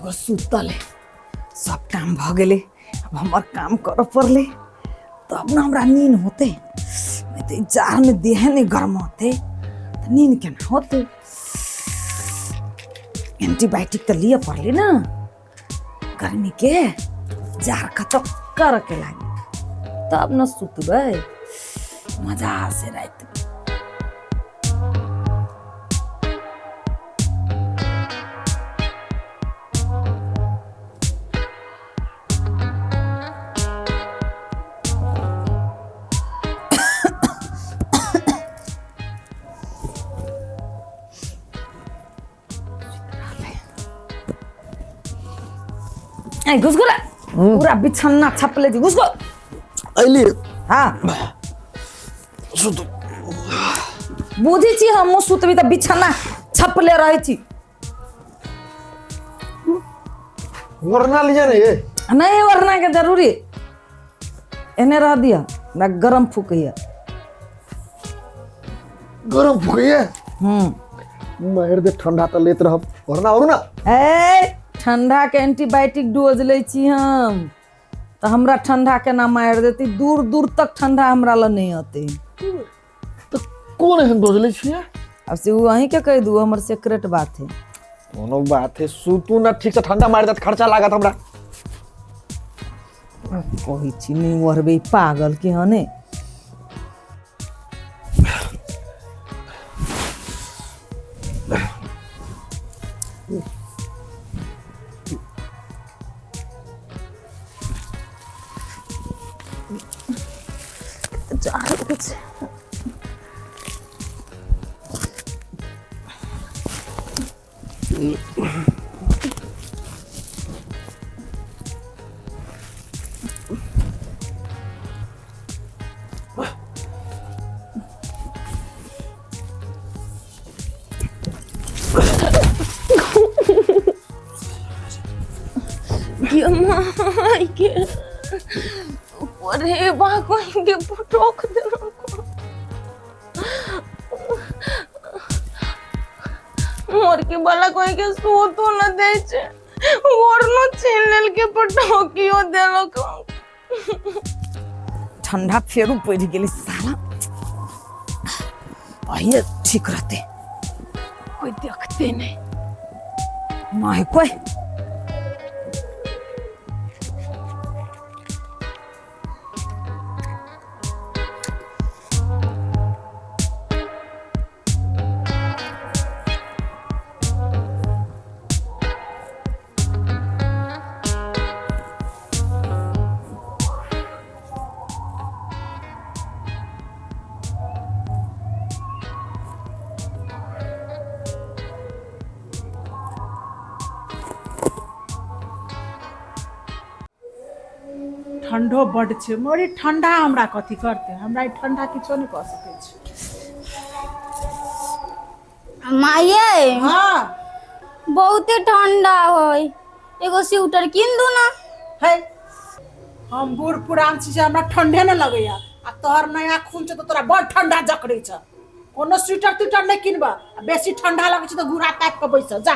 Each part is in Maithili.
एगो सुतल है, सब काम भऽ गेलै, आब हमर काम करऽ पड़लै तब ने हमरा नींद होतै। नहि तऽ ई जाड़मे देहे नहि गरमतै तऽ नींद केना होतै? एंटीबायोटिक तऽ लिअ पड़लै ने गर्मीके, जाड़ खतम करऽके लागी तब ने सुतबै मजा से रातिमे। ए घुस गोरा, पूरा बिछन्ना छपले जी, घुस गो। अइली। हाँ। सुतू। बुझै छी हमहूँ सुतबी तऽ बिछन्ना छपले रहै छी। वरना लिया नहीं ये। नहीं, वरना के जरूरी एने रह दिया ना, गरम फूकैया। गरम फूकैया? हम्म। मार दे, ठंडा तऽ लेत रहब, वरना और ना। ए, ठंडा के एंटीबायोटिक डोज लै छी हम तऽ हमरा ठंडा केना मारि देती? दूर दूर तक ठंडा हमरा लग नहि अतै। तऽ कोन एहन डोज लै छियै? अब से ओ अहीं के कहि दू, हमर सीक्रेट बात है। कोनो बात है, सुतू ना ठीक से, ठंडा मारि देत, खर्चा लागत हमरा। कहै छी नहि ओढ़बै, पागल के हने। जाड़ लगै छै। गे माय गे, अरे बा, कहीं के पटक देलक। मोरकी वाला कहीं के सोतो न दै छै, ओढ़नो छीन लेलके, पटकियो देलक। ठंडा फेरू पड़ि गेलै साला। अहिए ठीक रहतै, कोई देखते नहीं नहीं कोई। ठंडो बड्ड छै मगर ई ठंडा हमरा कथी करतै? हमरा ई ठंडा किछो नहि कऽ सकै छै। माये। हाँ। बहुते ठंडा होय, एगो स्वेटर कीन दू ना। है, हम बूढ़ पुरान छी से हमरा ठंडे नहि लगैया, आ तोहर नया खून छौ तऽ तोरा बड़ ठंडा जकड़ै छ। कोनो स्वेटर त्वेटर नहि किनबह, आ बेसी ठंडा लगै छै तऽ घूरा तापि कऽ बैस जा।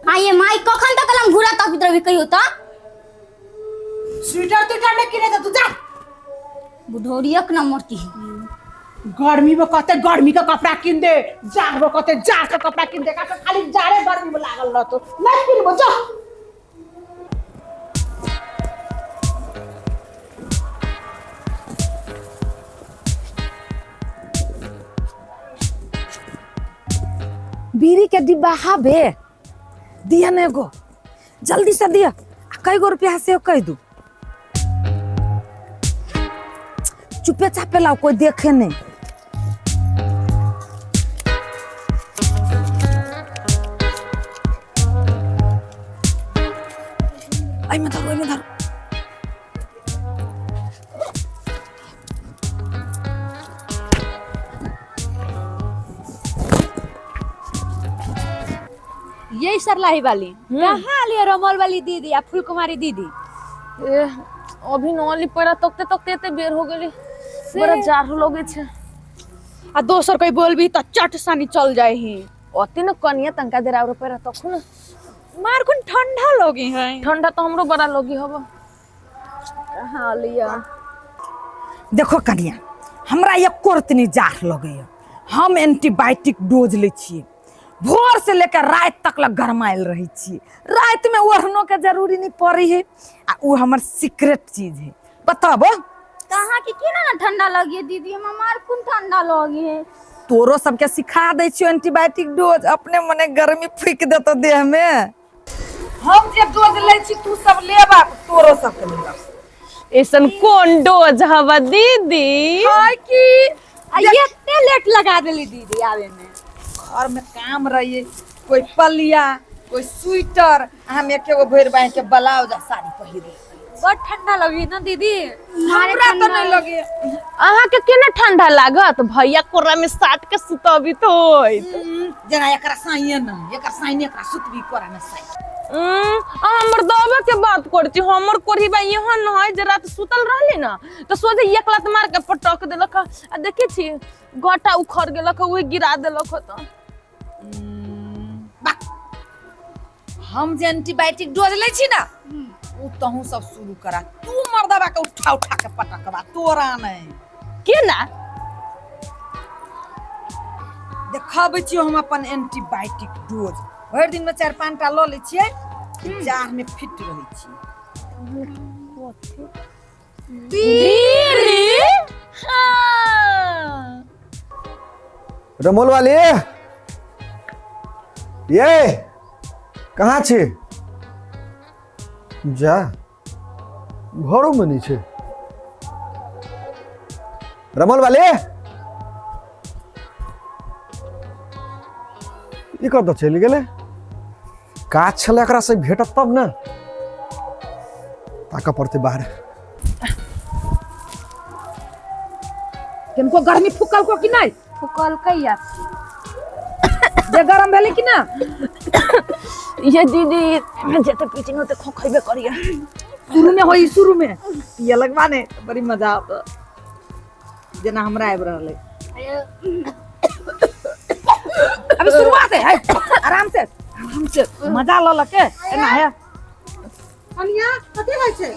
आइए माई, कखन तक हम घूरा तापित रहबी कहियो तऽ? स्वेटर त्वेटर नहि किनै तऽ तू जा। बुढ़ौरियक न मरती। गर्मी में कहते गर्मी के कपड़ा किन दे, जाड़ में कहते जाड़ के कपड़ा किन दे, का खाली जाड़े गर्मी में लागल रहतो। नहीं किनबो, जा। बीड़ी के डिब्बा हाबे, दिया ने एगो, जल्दी से दिया। आ कई गो रुपया से कह दू। चुपे चापे लाओ, कोई देखे नहीं। एहिमे धरू, एहिमे धरू। यही सरलाही वाली कहाँ लिया? रमल वाली दीदी आ फूलकुमारी दीदी। ए, अभी नली पैरा तकते तकते एते बेर हो गेली, बड़ा जाड़ लगे छै। आ दोसर कोई बोलबी त चट सानी चल जाए ही। अति न कनिया तनका देर और पैरा तखन। मार कोन ठंडा लगी है। ठंडा तो हमरो बड़ा लगी हब। कहाँ लिया? देखो कनिया, हमरा एको रत्ती जाड़ लगैया। हम एंटीबायोटिक डोज लै छियै, भोर से लेकर राति तक लग गरमायल रहै छियै। रातिमे ओढ़नो के जरूरी नहीं पड़ै है, आ उ हमर सीक्रेट चीज है। बताबो कहाँ की केना ना ठंडा लगी है दीदी? हमरा मार कोन ठंडा लगी है। तोरो सबके सिखा दै छियो एंटीबायोटिक डोज, अपने मने गर्मी फूकि देतो देह में। हम जे डोज लै छी तू सब लेबा, तोरो सबके मिलत। ऐसन कोन डोज हवा दीदी? हाय की आ एते लेट लगा देली दीदी आवे में। घर में काम रहिए, कोई पलिया कोई स्वेटर, हम एक एगो भरि बाँहि के ब्लाउज आ साड़ी पहिर लै। बड़ ठंडा लगी ना दीदी? हमरा तऽ नहीं लगे। अहाँ के केना ठंडा लागत? भैया कोरा में साट के सुतबी तो होइत। जेना एकरा साइए न, एकर साइने एकरा सुतबी कोरा में साइ। हमर दबे के बात करै छी। हमर कोढ़ी बा एहन है जे रात सुतल रहली ना तो सोझे एक लात मार के पटक देलक, आ देखे छी गोटा उखड़ गेलक, वही गिरा देलक। तो हम जे एंटीबायोटिक डोज लै छी ना, उ तहूँ सब शुरू करा। तू मर्दबा के उठा उठा के पटकबा, तोरा नहीं। केना? देखाबै छियौ हम अपन एंटीबायोटिक डोज। भरि दिन में 4-5 टा लऽ लै छियै, जाड़ में फिट रहै छियै। दीदी हाँ। रमोल वाली ये कहाँ छी? जा घरो में नहीं छे। रमोल वाले ई कतऽ चलि गेलै? काज छलै एकरा से भेटत तब ने, ताकऽ पड़तै बाहर। किनको गर्मी फूकल को कि नहीं? फुकलकै या। जे गरम भेलै कि ना? ये दीदी जते पीचिंग होते खोखैबे करिया। शुरू में होई, शुरू में पिए लगवा ने बड़ी मजा आवत, जेना हमरा आबि रहल है। अभी शुरुआत है, है, आराम से आराम से मजा ल लके एना है। कनिया कथी होइ छै?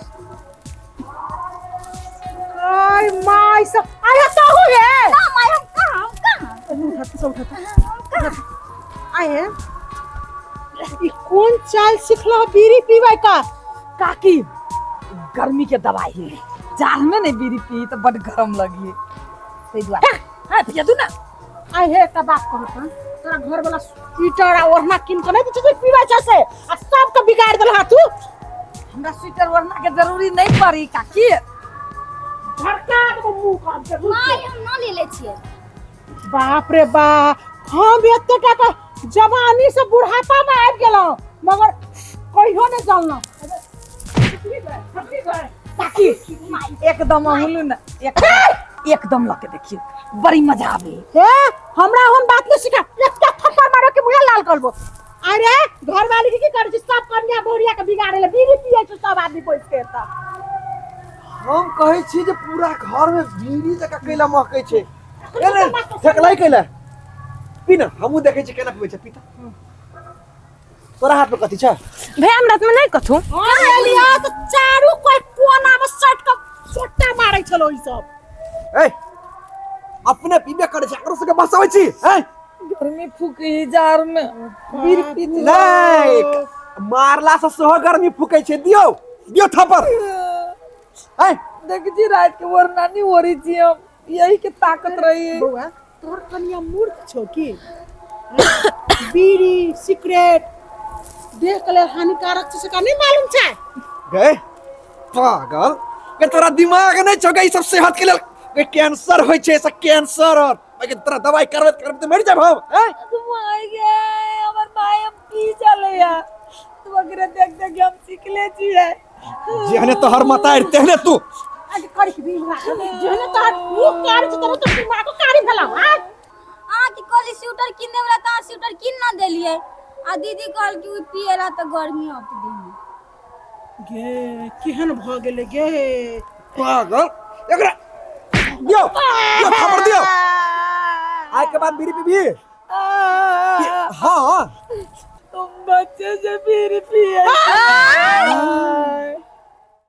आय my सब आय तहु हे। ना माय, हम कहाँ, हम कहाँ? उठा सब उठा आय हे। ई कोन चाल सिखलो बीड़ी पीबै का? काकी गर्मी के दवाई है, जाड़ में नहीं बीड़ी पी तो बड़ गरम लगी, ताहि दुआरे। हाँ पिया दू ना। आय हे एकटा बात कहत हन, तोरा घर वाला स्वेटर आ ओढ़ना किन के नहीं दै छै पीबै छै से, आ सबके बिगाड़ देलह तू। हमरा स्वेटर ओढ़ना के जरूरी नहीं पड़ी काकी। झटका देबो मुंह कान के। माय हम ना लेले छियै। बाप रे बाप, हम एते टाका जवानी से बुढ़ापा में आबि गेलहुँ मगर कहियो नहीं जानलहुँ। काकी एकदम अहुलू ना, एकदम लके देखियो बड़ी मजा आवे। हे हमरा हम बात नहीं सिखा, एकटा थप्पड़ मारो के मुँह लाल करबो। अरे घरवाली के की करै छी? सब कन्या बहुरिया के बिगाड़े ले बीड़ी पियै छै सब आदमी बैस के एतऽ। हम कहै छी जे पूरा घर में बीड़ी जकाँ कैला महकै छै। ए ने ठेकलै कैला पी ना, हमहूँ देखै छी केना पीबै छै। पीता तोरा हाथ में कथी छै? भैया हमरा हाथ में नहीं कथू। हाँ लिया तो चारू कोई कोना में सट के सोट्टा मारै छलो ई सब। ए अपने पीबे करै छै, एकरो सबके बसाबै छी? ए गर्मी फूकी जाड़ में बीड़ी पीती। नहीं मारला से सेहो गर्मी फूकै छै। दियौ दियौ थप्पड़। ए देख जी रात के वरना नहीं ओढ़ी छी हम, यही के ताकत रही है। बौआ तोहर कनिया मूर्ख छौ की? बीड़ी सिगरेट देह के लेल हानिकारक छै से का नहीं मालूम छै? गए पागल गे, तोरा दिमाग नहीं छौ गे? ई सब सेहत के लेल गे कैंसर होइ छै, से कैंसर और गे तोरा दवाई करबैत करबैत मरि जाब हम। हैं? माय गे हमर माय हम पी चले या तू वगैरह देख देख हम सीख ले छियै। जेहने तोहर मतारि तेहने तू। आज करी के बीड़ी राख जेहने तोहर मुंह कारी छै तोहर तो दिमागो कारी भेलौ। हां अहाँ के कहली स्वेटर किन देबला त अहाँ स्वेटर किन ना देलियै, आ दीदी कहल कि उ पियला त गर्मी औत देह में। गे केहन भ गेलै गे पागल एकरा दियौ दियौ थप्पड़ दियौ। आइ के बाद बीड़ी पीबी? हाँ तुम बच्चे से बीड़ी पिए।